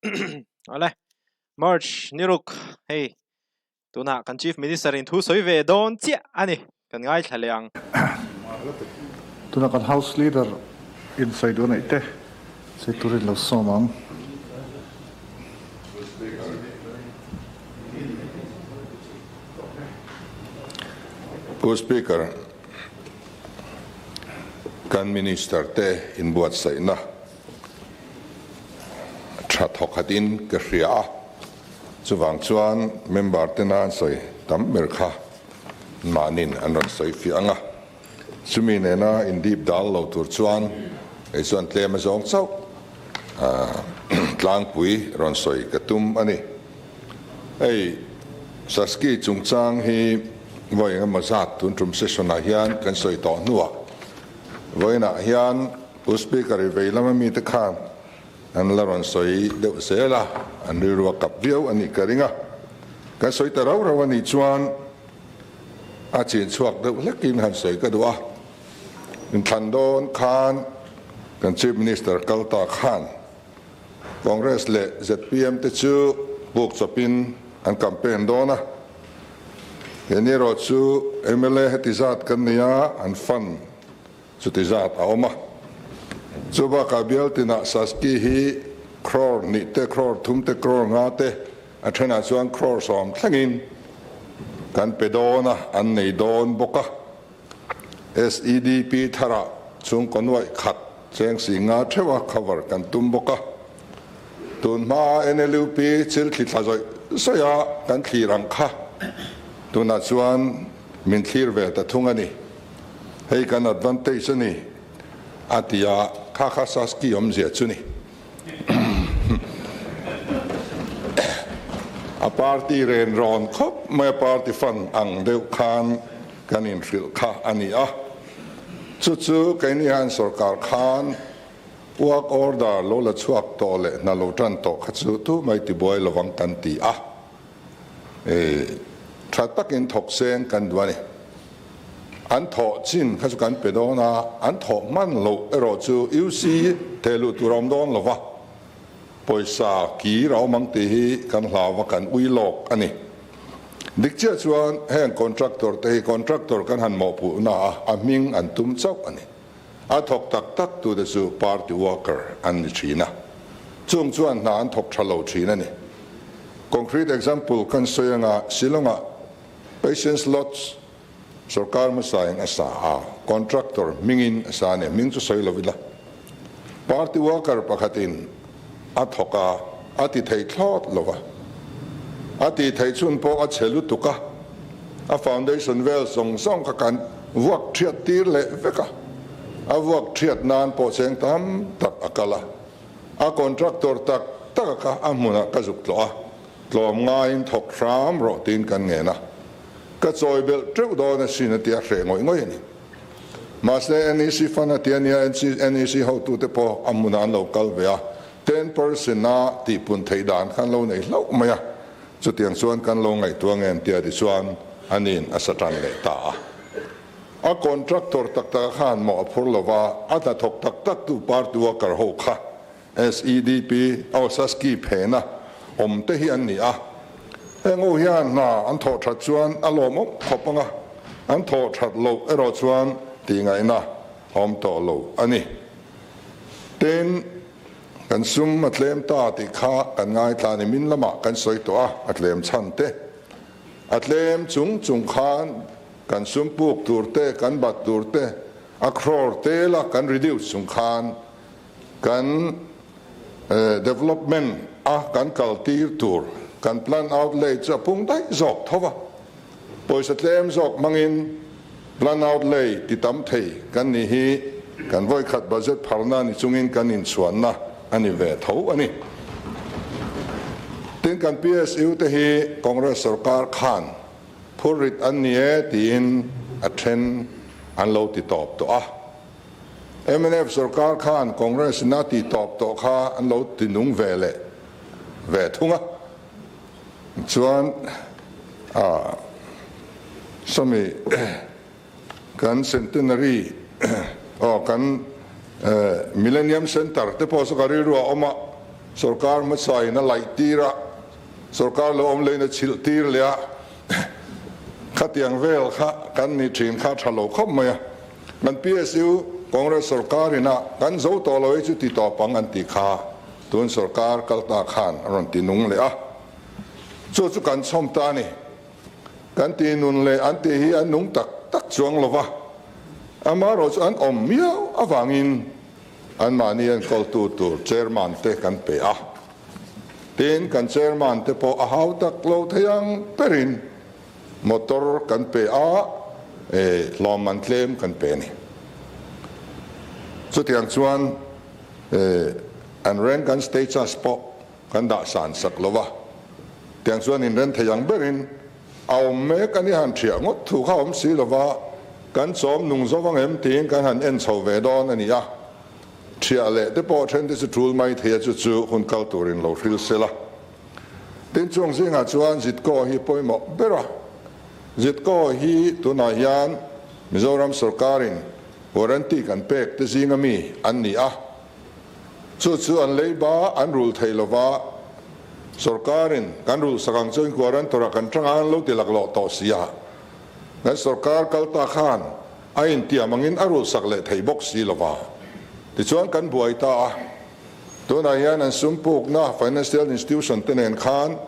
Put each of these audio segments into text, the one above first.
Awle March ni ruk hei tunah kan Chief Minister in thu sawi ve dawn chiah a ni kan ngaithla leh ang. Tunah kan House Leader in sawi duh neih te sawi turin lo sawm ang. Pu Speaker, kan Minister te inbuatsaihna tha thawkhatin ka hria a, chuvang chuan member tena an sawi tam ber kha mahnin an rawn sawi fiah ang a, chumi nena indip dal lo tur chuan kei chuan tlem a zawng chauh tlangpui rawn sawi ka tum a ni. Hei Saski chungchang hi vawi engemaw zat tun tum session ah hian kan sawi tawh hnuah vawiinah hian Pu Speaker i vei lama mite khan an la rawn sawi deuh zel a, an rilru a kap viau a nih ka ring a. Kan sawi ta rau rau a nih chuan a chin chhuak deuh hlekin han sawi ka duh a. Inthlan dawn khan kan Chief Minister kal ta khan Congress leh zpm te chu buk chawpin an campaign dawn a. Keini erawh chu mla heti zat kan nei a, an fund Chuti zat a awm a. Chu bakah bial tinah Saski hi crore hnih te, crore thum te, crore nga te, a thenah chuan crore 10 thlengin kan pe dawn a, an nei dawn bawk a. SEDP tharah chhungkaw nuaih khat cheng si nga theuha cover kan tum bawk a. Tun hmaa NLUP chil thli thla zawih zawih a kan thlir ang kha tunah chuan min thlir ve ta thung a ni. Hei kan advantage a ni, a ti a, kha kha Saski awmzia chu ni. A party ren rawn khawp mai a, party fund ang deuh khan kan inhrilh kha a ni a. Chu chu keini hian sorkar khan work order lo la chhuak tawh leh hna lo tan tawh kha chu tumai tibuai lovang kan ti a. Tha takin thawk seng kan duh a ni. An thawh chin kha chu kan pe dawn a, an thawh hman loh erawh chu UC theh luh tur a awm dawn lo va, pawisa kir a awm ang tih hi kan hlau va, kan ui lawk a ni. Dik chiah chuan heng contractor te hi contractor kan han mawhpuhna a, a hming an tum chauh a ni. A thawk tak tak tute chu party worker an ni thin a, chung chuan hna an thawk tha lo thin a ni. Concrete example kan sawi anga Shillong-ah Patience Lodge sorkar hmasain a sa a, contractor hmingin a sa a ni, hming chu sawi lo ila. Party worker pakhatin a thawk a, a ti thei thlawt lo va, a tih theih chhun pawh a chhe lutuk a, a foundation vel zawng zawng kha kan vuak thiat tir leh vek a, a vuak thiat nan pawh cheng tam tak a kal a, a contractor tak tak a kha a hmunah ka zuk tlawh a, tlawm ngaiin thawk hram rawh tiin kan ngen a, ka chawi belh teuh dawn asin a ti a hreh ngawih ngawih a ni. Mahse NEC fund a ti a nia, NEC hotute pawh a hmunah an lo kal ve a, 10% a tihpun theih dan kha an lo nei hlauh mai a, chutiang chuan kan lo ngaihtuah nge an tia tichuan aniin a sa tan leh ta a. A contractor tak taka khan mawh a phur lova, a hnathawk tak tak tu party worker ho kha SEDP, aw Saski phena awm te hi an ni a. Heng ho hian hna an thawh that chuan a lawmawm khawp ang a, an thawh that loh erawh chuan tihngaihna a awm tawh lo a ni. Tin, kan sum a tlem ta tih kha kan ngaithla ni min lamah kan sawi tawh a, a tlem chhan te. A tlem chung chung khan kan sum puk tur te, kan bat tur te, a crore tela kan reduce chung khan Kan development a kan kal tir tur kan plan outlay chu a pung daih zawk tho va, pawisa tlem zawk hmangin plan outlay ti tam thei kan nih hi kan vawikhat budget pharna ni chungin kan inchhuanna a ni ve tho a ni. Tin kan PSU te hi Congress sorkar khan phurrit an ni e tiin a then an lo ti tawp tawh a. Mnf sorkar khan Congress in a tih tawp tawh kha an lo ti nung ve leh ve thung a, chuan ah sawmi kan centenary aw kan Millennium Centre te pawh chu ka rilru a awm a. Sorkar hmasa in a laih tir a, sorkar lo awm leiin a chhilh tir leh a, khatiang vel kha kan ni thin kha tha lo khawp mai a. Kan PSU Congress sorkar in a kan zo tawh lo hi chu ti tawp ang an tih kha tun sorkar kal ta khan a rawn ti nung leh a, chu chu kan chhawm ta a ni. Kan ti nun leh an tih hi an nung tak tak chuang lo va, amaherawh chu an awm miau avangin Anmahni enkawltu tur chairman te kan pe a, tin kan chairman te pawh a hau tak lo thei ang berin motor kan pe a, hlawmman tlem kan pe a ni. Chutiang chuan an rank an status pawh kan dah san sak lo va, tiang chuan inren thei ang berin A awm mek a ni han thiah ngawt thu kha awm si lova, kan chawm nung zo vang em tiin kan han en chho ve dawn a ni a. Thiah leh te pawh then te chu tul mai thei a chu chu hun kal turin lo hril se la. Tin chung zingah chuan Zitkaw hi pawimawh ber a. Zitkaw hi tunah hian Mizoram sawrkarin warranty kan pek te zinga mi an ni a. Chu chu an leiba an rul thei lova, sawrkarin kan rulh sak ang chuan guarantor-ah kan tang a, an lo ti laklawh tawh si a. Kan sawrkar kal ta khan a intiam angin a rulh sak leh thei bawk si lova. Tichuan kan buai ta a, tunah hian an sum pukna financial institution te nen khan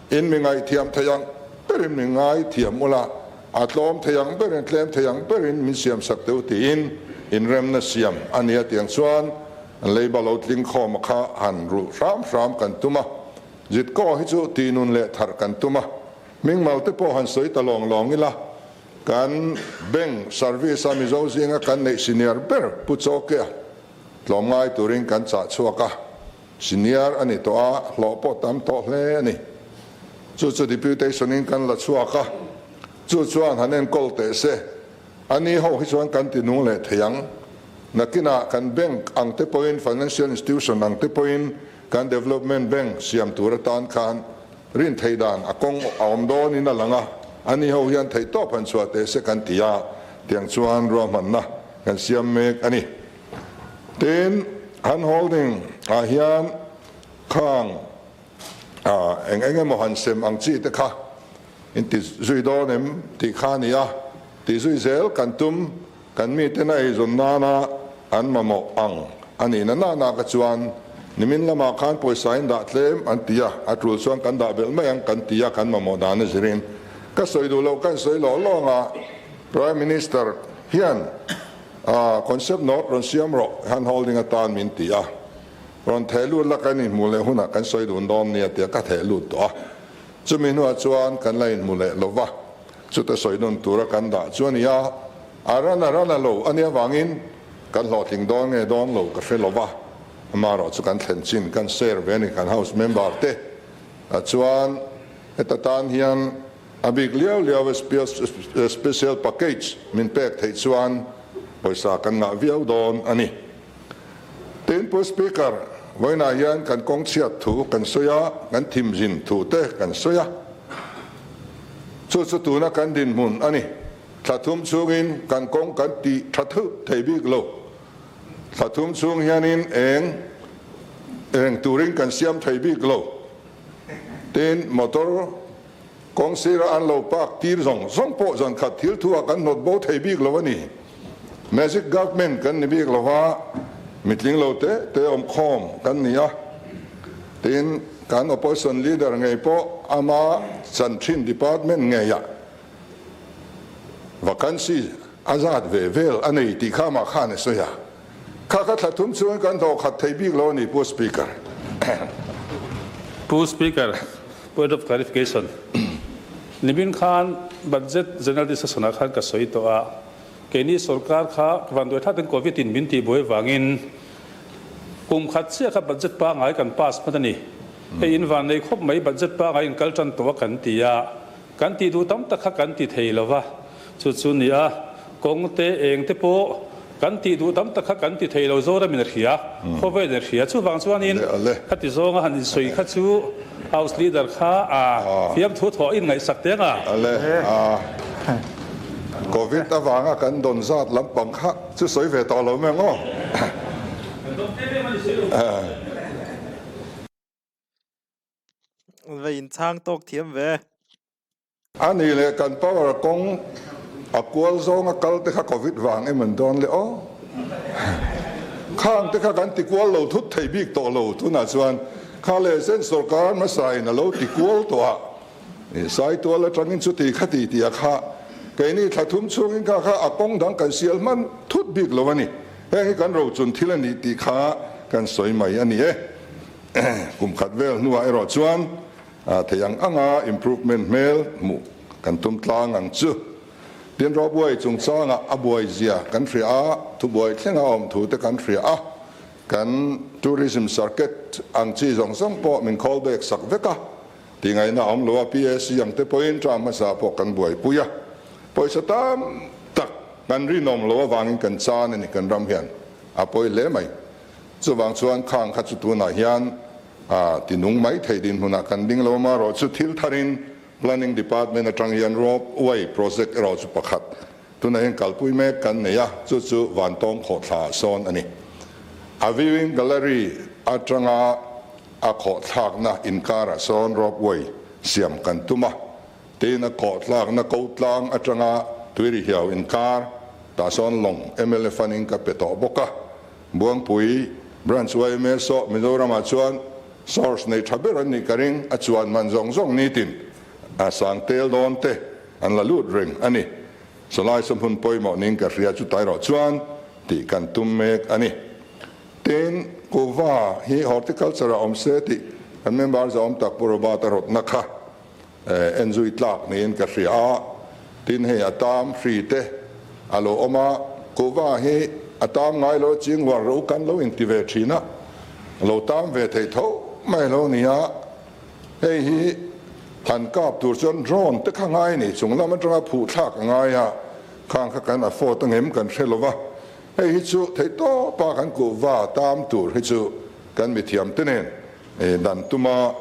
in mi ngaihthiam thei ang berin mi ngaithiam ula, a tlawm thei ang berin, tlem thei ang berin min siam sak teuh tiin inremna siam a nia tiang chuan an leiba lo tling khawm a kha han rulh hram hram kan tum a, Zitkaw hi chu tihnun leh tharh kan tum a, hmingmal te pawh han sawi ta lawng lawng ila, kan bank service a Mizo zinga kan neih senior ber Pu Chawkea tlawmngai turin kan chah chhuak a. Senior a ni tawh a, hlawh pawh tam tawh hle a ni. Chu chu deputation in kan la chhuak a, chu chuan han enkawl teh se. A ni ho hi chuan kan ti nung leh thei ang. Nakinah kan bank ang te pawhin, financial institution ang te pawhin kan development bank siam tur atan khan rin theih dan a kawng a awm dawnin a lang a, a ni ho hian theihtawp han chhuah teh se kan ti a, tiang chuan ruahmanna kan siam mek a ni. Tin, han holding ah hian khang eng eng emaw han sem ang chi te kha in ti zui dawn em tih kha a ni a, tih zui zel kan tum, kan miten a eizawn nana an mamawh ang a nih na nana ka chuan nimin lamah khan pawisa in dah tlem an ti a, a tul chuan kan dah belh mai ang kan ti a, kan mamawh dan a zirin ka sawi duh loh kan sawi lawh lawng a, Prime Minister hian A concept note rawn siam rawh, hand holding atan min ti a. Rawn theh lut la kan inhmuh leh hunah kan sawi dun dawn nia tia ka theh lut tawh a. Chumi hnuah chuan kan la inhmu leh lo va, chuta sawi dun tura kan dah chu a ni a. A ran a ran a lo a nih avangin kan hlawhtling dawn nge dawn lo ka hre lo va, amaherawh chu kan thlen chin kan share ve a ni kan house member te chuan heta tan hian A bik liau liau a special package min pek theih chuan pawisa kan ngah viau dawn a ni. Tin, Pu Speaker, vawiinah hian kan kawng chhiat thu kan sawi a, kan thimzin thu te kan sawi a. Chu chu tuna kan dinhmun a ni. Thla thum chhungin kan kawng kan tih tha theuh thei bik lo. Thla thum chhung hianin eng eng turin kan siam thei bik lo. Tin, motor kawng sira an lo park tir zawng zawng pawh zan khat thil thu ah kan hnawt bo thei bik lo a ni. Magic government kan ni bik lo va, mitling lo te te awm khawm kan ni a. Tin, kan opposition leader ngei pawh ama chan thin department ngeiah vacancy a zat ve vel a nei tih kha amah khan a sawi a. Kha kha thla thum chungin kan hlawh khat thei bik lo a ni, Pu Speaker. Pu Speaker, point of clarification. Nimin khan Budget General Discussion ah khan ka sawi tawh a, keini sorkar kha vanduai thlatin Covid in min tihbuai vangin kum khat chiah kha budget pangngai kan pass hman a ni. Hei in vannei khawp mai budget pangngai in kal tan tawh a kan ti a, kan tih duh tam tak kha kan ti thei lo va, chu chu ni a, kawng te eng te pawh kan tih duh tam tak kha kan ti thei lo Zoramin a hria, khawvelin a hria. Chuvang chuanin khati zawnga han insawi kha chu House Leader kha a fiamthu thawh a inngaihsak teng a. Ale, a Covid avanga kan dawn zat lampang kha chu sawi ve tawh lo mai ang aw. Kan dawn em em a ni si lo. Va inchhang tawk thiam ve. A nih leh kan power kawng a kual zawnga kal te kha covid vang em an dawn le aw. Khang te kha kan ti kual lo thut thei bik tawh lo tunah chuan kha leh zen sorkar hmasa in a lo ti kual tawh a. Saitual atangin chuti kha ti tih a kha keini thla thum chhungin kha kha a kawng dang kan sial hman thut bik lo a ni. Heng hi kan rochun thil a nih tih kha kan sawi mai a ni e. Kum khat vel hnuah erawh chuan thei ang anga improvement hmel hmuh kan tum tlang ang chu. Tin Rawbuai chungchangah a buai zia kan hria a, thubuai thlenga awm thu te kan hria a, kan tourism circuit ang chi zawng zawng pawh min call back sak vek a, Tingaihna a awm lo a, PAC ang te pawhin term hmasa pawh kan buaipui a, pawisa tam tak kan rinawm lo avangin kan chan a ni kan ram hian a pawi hle mai. Chuvang chuan khang kha chu tunah hian tinung mai thei dinhmunah kan ding lo amaherawh chu thil tharin Planning Department atang hian Rope Way project erawh chu pakhat tunah hian kalpui mek kan nei a, chu chu Vantawng khawhthla ah sawn a ni. A viewing gallery atanga A khawhthlakna inkarah sawn ropeway siam kan tum a, tiin a khawhthlakna ko tlang atanga Tuirihiau inkar tah sawn lawng mla fund-in ka pe tawh bawk a. Buangpui Branch yma saw Mizoramah chuan source nei tha ber an nih ka ring, a chuan man zawng zawng nitin a sang tel dawn te an la lut reng a ni. Sawlai saw hmun pawimawh ning ka hria chu tairawh chuan tih kan tum mek a ni. Tin, kuhva hi horticulture ah awm se tih kan member zawm tak Pu Robert a rawtna kha enzui tlak niin ka hria a. Tin, hei a tam hri te a lo awm a, kuhva hi a tam ngai lo ching uar ro kan lo inti ve thin a, lo tam ve thei tho mai lo ni a. Hei hi han kap tur chuan drone te kha ngai ni, chung lam atanga phuh thlak a ngai a, khang kha kan afford angem kan hre lo va. Hei hi chu theihtawpa kan kuhva tam tur hi chu kan mithiamte nen dan tuma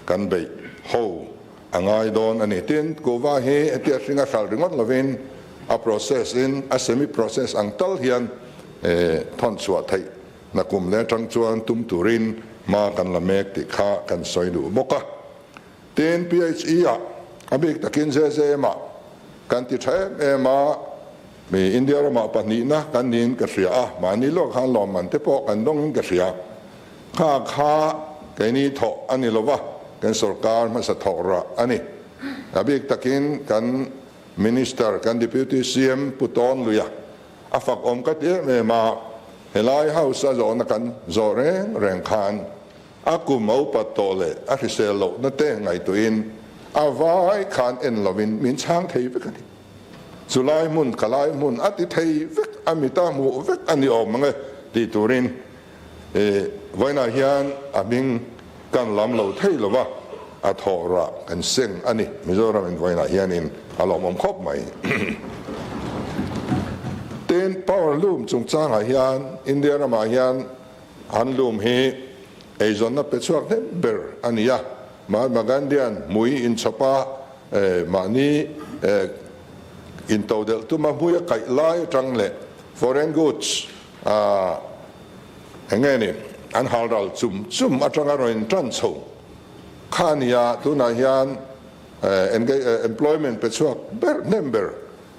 kan beih ho a ngai dawn a ni. Tin, kuhva hi hetia hringa hralh ringawt lovin a process in a semi process ang tal hian thawn chhuah theih na kum leh atang chuan tum turin hma kan la mek tih kha kan sawi duh bawk a. Tin, PHE ah a bik takin JJM ah kan ti tha em em a, Mi India ramah pahnihna kan niin ka hria a, mahni lawk khan lawmman te pawh kan dawngin ka hria. Kha kha keini thawh a ni lova, kan sorkar hmasa thawk rah a ni. A bik takin kan Minister, kan Deputy CM Pu Tawn Luia a fak awm ka ti em em a, helai House a zawhna kan zawh reng reng khan a kum a upat tawh leh a hrisel lohna te ngaihtuahin a vai khan en lovin min chhang thei vek a ni. Chu lai hmun ka lai hmun a ti thei vek a mita hmuh vek a ni awm ang e tih turin vawiinah hian a hming kan lam lo thei lo va, a thawh rah kan seng a ni. Mizoram in vawiinah hianin a lawmawm khawp mai. Tin, power loom chungchangah hian India ramah hian an loom hi eizawnna pe chhuak hnem ber a ni a. Mahatma Gandhi-a'n hmui inchhawpa mahni intodelh tuma hmui a kaih lai atang leh foreign goods eng nge ni an halral chum chum atanga rawn intan chho kha a ni a, tunah hian employment pe chhuak ber hnem ber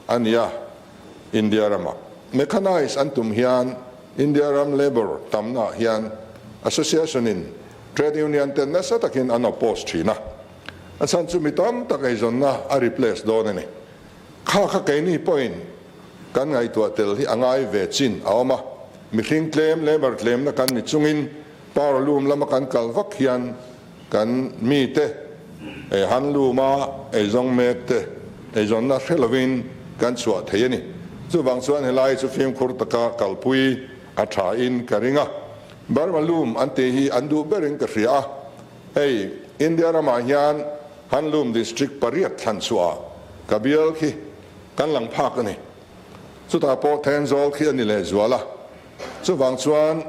a ni a, India ramah mechanise an tum hian India ram labour tamnaah hian association in Trade union ten nasa takin an oppose thin a, a chhan chu mi tam tak eizawnna a replace dawn a ni. Kha kha keini pawhin kan ngaihtuah tel hi a ngai ve chin a awm a, mihring tlem labour tlemna kan ni chungin power loom lama kan kal vak hian kan mite ei han luma eizawng mek te eizawnna hre lovin kan chhuah thei a ni. Chuvang chuan helai chu fimkhur taka kalpui a tha in ka ring a. Burma loom an tih hi an duh berin ka hria a, hei India ramah hian Handloom District pariat thlan chhuah ka bial khi kan lang phak a ni. Chutah pawh Thenzawl khi a ni lehzual a, chuvang chuan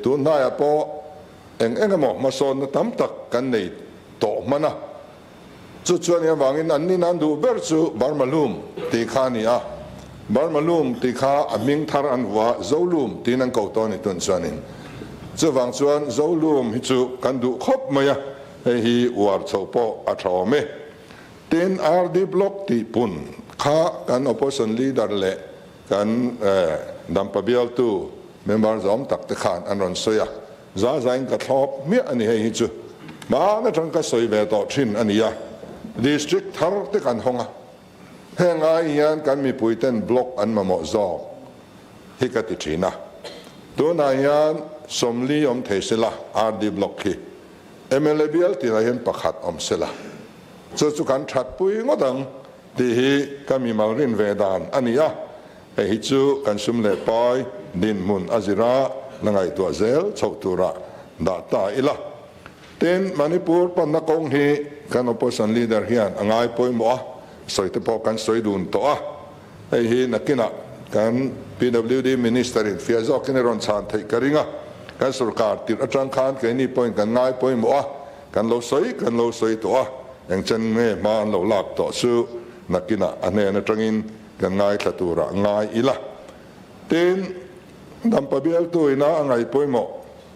tun hnaiah pawh eng eng emaw hmasawnna tam tak kan nei tawh hman a. Chu chuan eng avangin an nin an duh ber chu Burma Loom tih kha a ni a, Burma Loom tih kha a hming thar an vuah a, Zo Loom tiin an ko tawh a ni tun chuanin. Chuvang chuan Zo Loom hi chu kan duh khawp mai a, Hei hi uar chhoh pawh a tha awm e. Tin, RD Block tih pun kha kan Opposition Leader leh kan Dampa bialtu member zawm tak te khan an rawn sawi a, za zain ka thlawp hmiah a ni hei hi chu. Hmaan atang ka sawi ve tawh thin a ni a, District thar te kan hawng a, heng ai hian kan mipui ten block an mamawh zawk hi ka ti thin a. Tunah hian 40 awm thei sela RD Block hi mla bial tinah hian pakhat awm sela chu chu kan that pui ngawt ang tih hi ka mimal rin ve dan a ni a, hei hi chu kan sum leh pai dinhmun a zira la ngaihtuah zel chhoh tura dah ta ila. Tin, Manipur panna kawng hi kan opposition leader hian a ngai pawimawh a, sawi te pawh kan sawi dun tawh a, hei hi nakinah kan PWD Minister in fiah zawkin a rawn chhan theih ka ring a, kan sorkar tirh atang khan keini pawhin kan ngai pawimawh a, kan lo sawi kan lo sawi tawh a, engchen nge hma an lo lak tawh chu nakinah a hnen atangin kan ngaithla turah ngai ila. Tin, Dampa bialtu ina a ngai pawimawh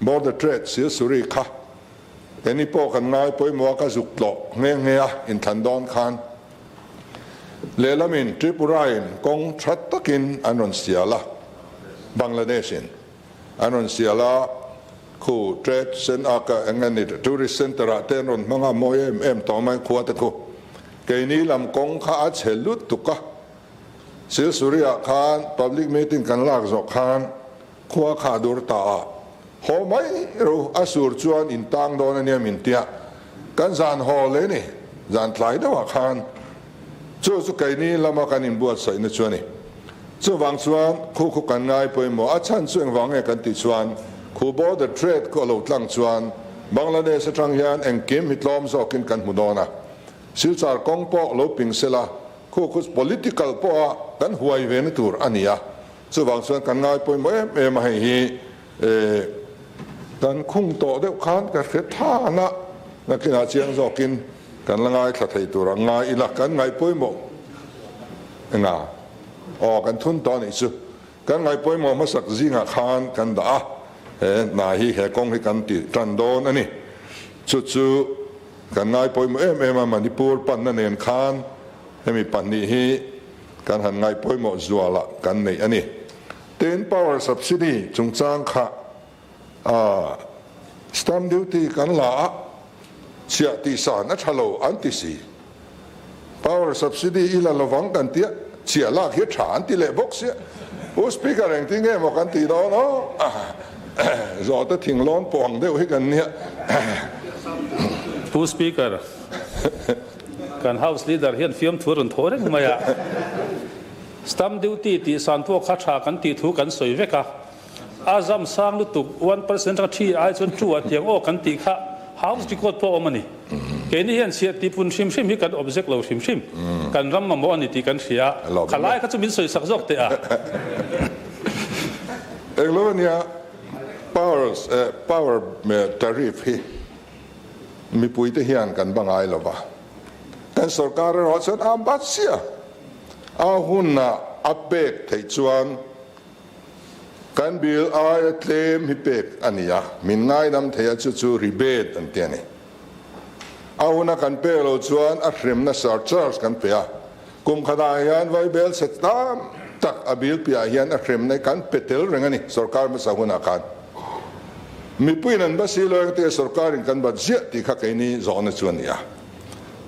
Border Trade Silsuri kha keini pawh kan ngai pawimawh a ka zuk tlawh nghe nghe a inthlan dawn khan lehlamin Tripura in kawng tha takin an rawn sial a, Bangladesh in an rawn sial a, khu Trade Center ka eng nge ni Tourist Center ah te an rawn hmang a, mawi em em tawh mai khua te khu keini lam kawng kha a chhe lutuk a, Silsuri ah khan public meeting kan lak zawh khan Khua kha dur ta a, haw mai ro a sur chuan in tang dawn a nia min tia, kan zan haw le ni, zan tlai deuh ah khan chu chu keini lama kan inbuatsaihna chu a ni. Chuvang chuan khu khu kan ngai pawimawh a chhan chu engvang nge kan tih chuan khu border trade khu a lo tlang chuan Bangladesh atang hian engkim hi tlawm zawkin kan hmu dawn a, Silchar kawng pawh lo ping sela khu khu political pawha kan huai ve na tur a ni a. Chuvang chuan kan ngai pawimawh em em a, hei hi kan khung tawh deuh khan ka hre than a, nakinah chiang zawkin kan la ngaithla thei tur ang ngai ila kan ngaih pawimawh enga aw kan thun tawh a nih chu, kan ngaih pawimawh hmasak zingah khan kan dah a, he hna hi he kawng hi kan tih tan dawn a ni. Chu chu kan ngai pawimawh em em a, Manipur panna nen khan hemi pahnih hi Kan han ngaih pawimawh zualah kan neih a ni. Tin, power subsidy chungchang kha stamp duty kan la a, chhiah tih san a tha lo an ti si. Power subsidy i la lovang kan tia, chhiah lak hi a tha an ti leh bawk sia. Pu Speaker engtin nge maw kan tih dawn aw? Zawhte thinglawn puang deuh hi kan nia. Pu Speaker. Kan House Leader hian fiamthu rawn thaw reng mai a, Stamp Duty tih san pawh kha tha kan tih thu kan sawi vek a, a zam sang lutuk 1% atanga thi ai chuan two ah tiang aw kan tih kha House record pawh awm a ni. Keini hian chhiah tihpun hrim hrim hi kan object lo hrim hrim, kan ram mamawh a ni tih kan hria a, kha lai kha chu min sawi sak zawk teh a. Englo ania power tariff hi Mipuite hian kan ba ngai lo va, kan sorkar erawh chuan a bat sia. A hunah a pek theih chuan kan bill aia tlem hi pek a ni a, min ngaidam thei a, chu chu rebate an ti a ni. A huna kan pek lo chuan a hremna surcharge kan pe a, kum khatah hian vaibel chhe tam tak a bill piahah hian a hremna hi kan pe tel reng a ni sorkar hmasa hunah khan. Mipuiin an ba si lo engtia sorkarin kan bat ziah tih kha keini zawhna chu a ni a.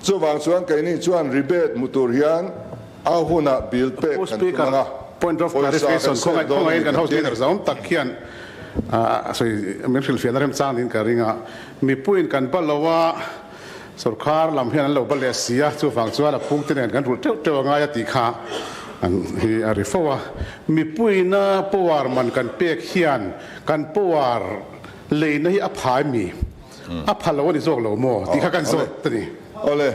Chuvang chuan keini chuan rebate hmu tur hian a hunah bill pek Pu kan tum Speaker, ang a, point of pawisa kan clarification, save khawngaih dawn a khawngaihin ni kan kan House ti a ni. Leader zawm tak hian sawi min hrilhfiahna remchang niin ka ring a. Mipuiin kan ba lo a, sorkar lam hian an lo ba leh si a, chuvang chuan a phungte nen kan rulh teuh teuh a ngai a tih kha an hi a ri fo a. Mipuiina power man kan pek hian kan power leina hi a phai mi? A pha lo a ni zawk lo maw tih kha kan zawt a ni. Awle,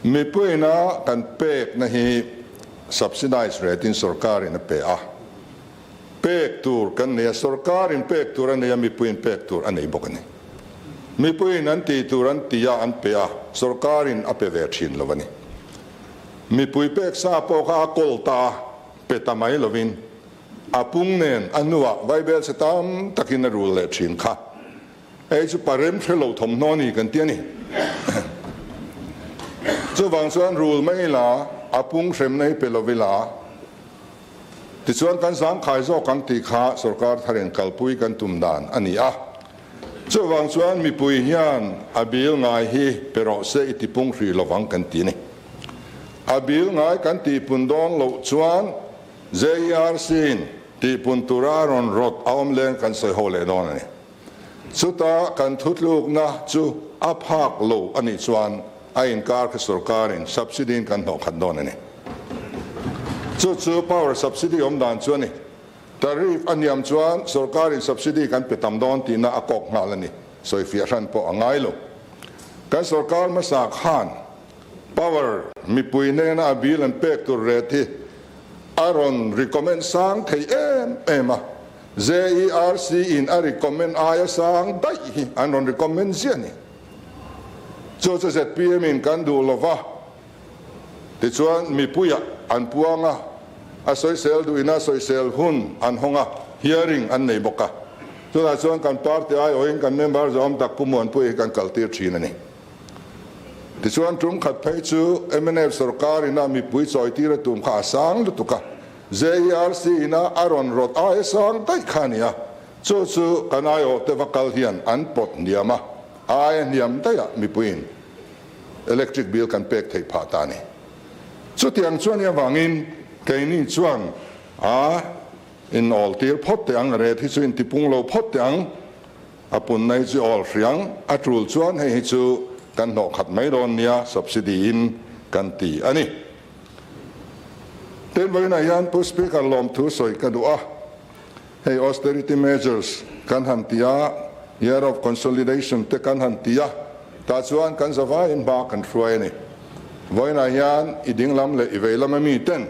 mipuiina kan pekna hi subsidized rate in sorkarin a pe a, pek tur kan nei a, sorkarin pek tur a nei a, mipuiin pek tur a nei bawk a ni. Mipuiin an tih tur an ti a, an pe a, sorkarin a pe ve thin lo a ni. Mipui pek sa pawh kha a kawl ta a, pe ta mai lovin a pung nen a hnuah vaibel chhe tam takin a rul leh thin kha. Hei chu parem hre lo thawmhnaw a ni kan ti a ni. Chuvang chuan rul mai ila, a pung hremna hi pe lo ila, tichuan kan zangkhai zawk ang tih kha sorkar tharin kalpui kan tum dan a ni a. Chuvang chuan mipui hian a bil ngai hi pe rawh se i tipung hrih lovang kan ti a ni. A bil ngai kan tihpun dawn loh chuan JERC-in tihpun tura a rawn rawt a awm leng kan sawi ho leh dawn a ni. Chuta kan thutlukna chu a phak lo a nih chuan a inkar kha sorkarin subsidy-in kan hnawh khat dawn a ni. Chu chu power subsidy awm dan chu a ni. Tariff a hniam chuan sorkarin subsidy kan pe tam dawn tihna a kawk nghal a ni. Sawifiah hran pawh a ngai lo. Kan sorkar hmasa khan power mipui hnena a bill an pek tur rate hi a rawn recommend sang thei em em a. JERC in a recommend aia sang daih hi an rawn recommend ziah a ni. Chu chu zpm in kan duh lova, tichuan mipuiah an puang a, a sawisel duhina sawisel hun an hawng a, hearing an nei bawk a. Tunah chuan kan party aiawhin kan member zawm tak Pu Muanpuia hi kan kaltir thin a ni. Tichuan tum khat phei chu mnf sorkar ina mipui chawitir a tum kha a sang lutuk a, JERC ina a rawn rawt aia sang daih kha a ni a, chu chu kan aiawhte va kal hian an pawt hniam a, aia hniam daihah mipuiin electric bill kan pek theih phah ta a ni. Chutiang chuan i avangin keini chuan a inawltir phawt teh ang, ret hi chu intipung lo phawt teh ang, A punna hi chu awl hriang a tul chuan hei hi chu kan hnawh khat mai dawn nia subsidy in kan ti a ni. Tin vawiinah hian Pu Speaker lawmthu sawi ka duh a, hei austerity measures kan han ti a, year of consolidation te kan han ti a, tah chuan kan zavaiin hma kan hruai a ni. Vawiinah hian i dinglam leh i veilam a mi ten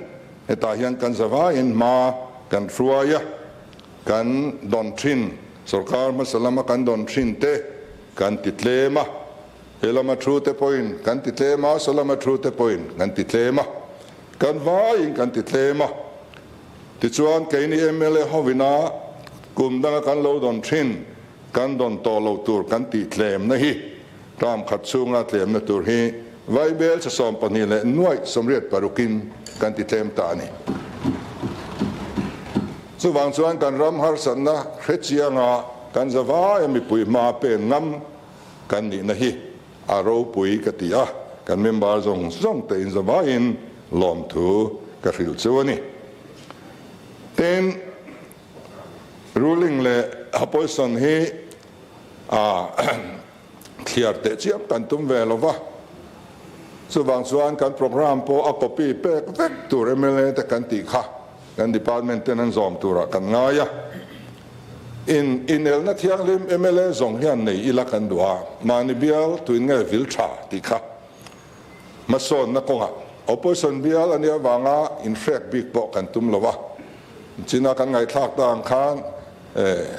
hetah hian kan zavaiin hma kan hruai a. Kan dawn thin, sorkar hmasa lama kan dawn thin te kan ti tlem a, he lama thu te pawhin kan ti tlem a, saw lama thu te pawhin kan ti tlem a, kan vaiin kan ti tlem a. Tichuan keini mla hovina kum danga kan lo dawn thin, kan dawn tawh lo tur kan tih tlemna hi term khat chhunga tlemna tur hi Vaibel cha 28 leh nuaih 86 in kan ti tlem ta a ni. Chuvang chuan kan ram harsatna hre chianga kan zavaia mipui hma pen ngam kan nihna hi a ropui ka ti a, kan member zawng zawng te in zavaiin lawmthu ka hrilh chu a ni. Tin, ruling leh opposition hi a thliar teh chiam kan tum ve lo va, chuvang chuan kan programme pawh a copy pek vek tur mla te kan tih kha kan department ten an zawm turah kan ngai a. In inelna thianghlim mla zawng hian nei ila kan duh a, mahni bial tuin nge vil tha tih kha hmasawnna kawngah opposition bial a nih avanga inhrek bik pawh kan tum lo a, china kan ngaihthlak ta ang khan Eh,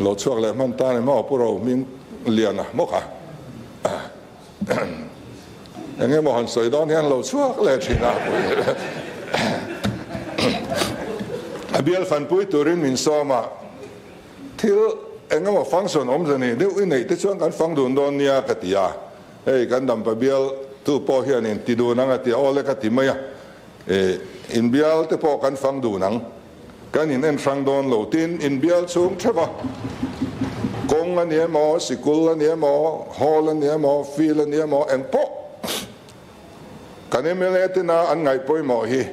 lo chhuak leh hman ta ni maw Pu Ro hming lian a maw kha. Eng emaw han sawi dawn hian lo chhuak leh thin a. A bial fanpui turin min sawm a, thil eng emaw function awmze nei deuh i neih te chuan kan fang dun dawn nia ka ti a. Hei kan dampa bial tu pawh hian in ti dun ang a ti a, aw le ka ti mai a. Eh, in bial te pawh kan fang dun ang. Kan in en hrang dawn lo tin in bial chhung theuh a, kawng a ni emaw, sikul a ni emaw, hall a ni emaw, field a ni emaw, eng pawh kan mla tena an ngaih pawimawh hi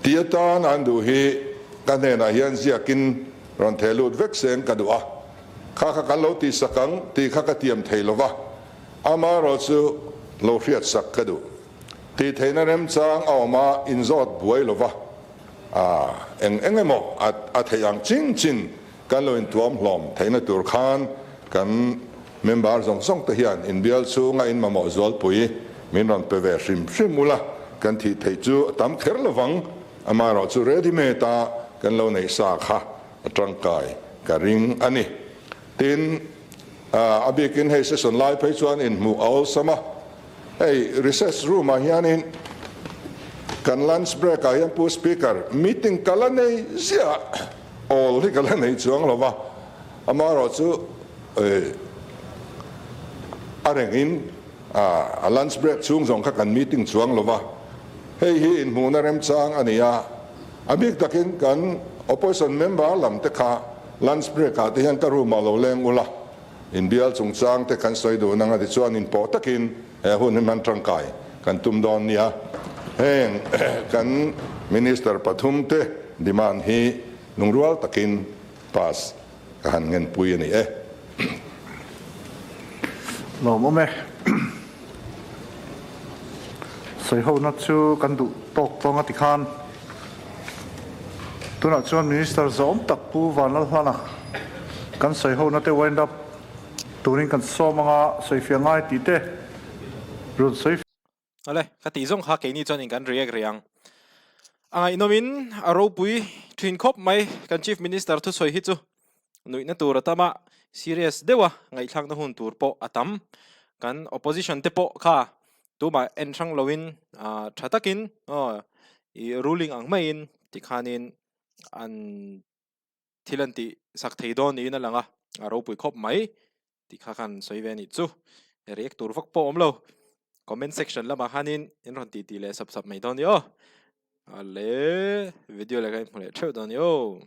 ti atan an duh hi ka hnenah hian ziakin rawn theh lut vek seng ka duh a, kha kha kan lo tihsak ang tih kha ka tiam thei lo va, amaherawhchu lo hriatsak ka duh. Tih theihna remchang a awm a, inzawt buai lo va. A eng eng emaw a theih ang chin chin kan lo intuam hlawm theihna tur khan kan member zawng zawng te hian inbial chhunga in mamawh zualpui min rawn pe ve hrim hrim ula, kan thih theih chu a tam kher lovang, amaherawh chu ready made a kan lo neih sa kha a tangkai ka ring a ni. Tin, a bikin hei session lai phei chuan inhmuh a awlsam a, Hei recess room ah hianin kan lunch break ah hian Pu Speaker meeting ka la nei ziah awl hi ka la nei chuang lo va, amaherawh chu. A rengin a lunch break chhung zawng kha kan meeting chuang lo va, hei hi inhmuhna remchang a ni a, a bik takin kan opposition member lam te kha lunch break ah te hian ka room ah lo leng ula, inbial chungchang te kan sawi duh nang a tichuan inpawh takin he hun hi hman tangkai kan tum dawn nia. Heng kan minister pathum te demand hi lungrual takin pass Ka han ngenpui a ni e. Lawmawm e. Sawihona chu kan duh tawk tawng a ti khan. Tunah chuan Minister zawm tak Pu Vanlalhlana kan sawihona te wind up turin kan sawm anga sawifiah ngai tih te rawn sawi. Awle, ka tih zawng kha keini chuanin kan react rih ang. A ngaihnawmin a ropui thin khawp mai kan Chief Minister thusawi hi chu nuihna tur a tam a, serious deuha ngaihthlakna hun tur pawh a tam. Kan opposition te pawh kha tumah en hrang loin tha takin aw i ruling ang maiin tikhanin an thil an tih sak thei dawn niin a lang a, a ropui khawp mai tih kha khan sawi ve a nih chu. React tur vak pawh awm lo. Comment section lamah khanin in rawn tih tih leh sap sap mai dawn ni aw. Ale video leh kha in hmu leh theuh dawn ni aw.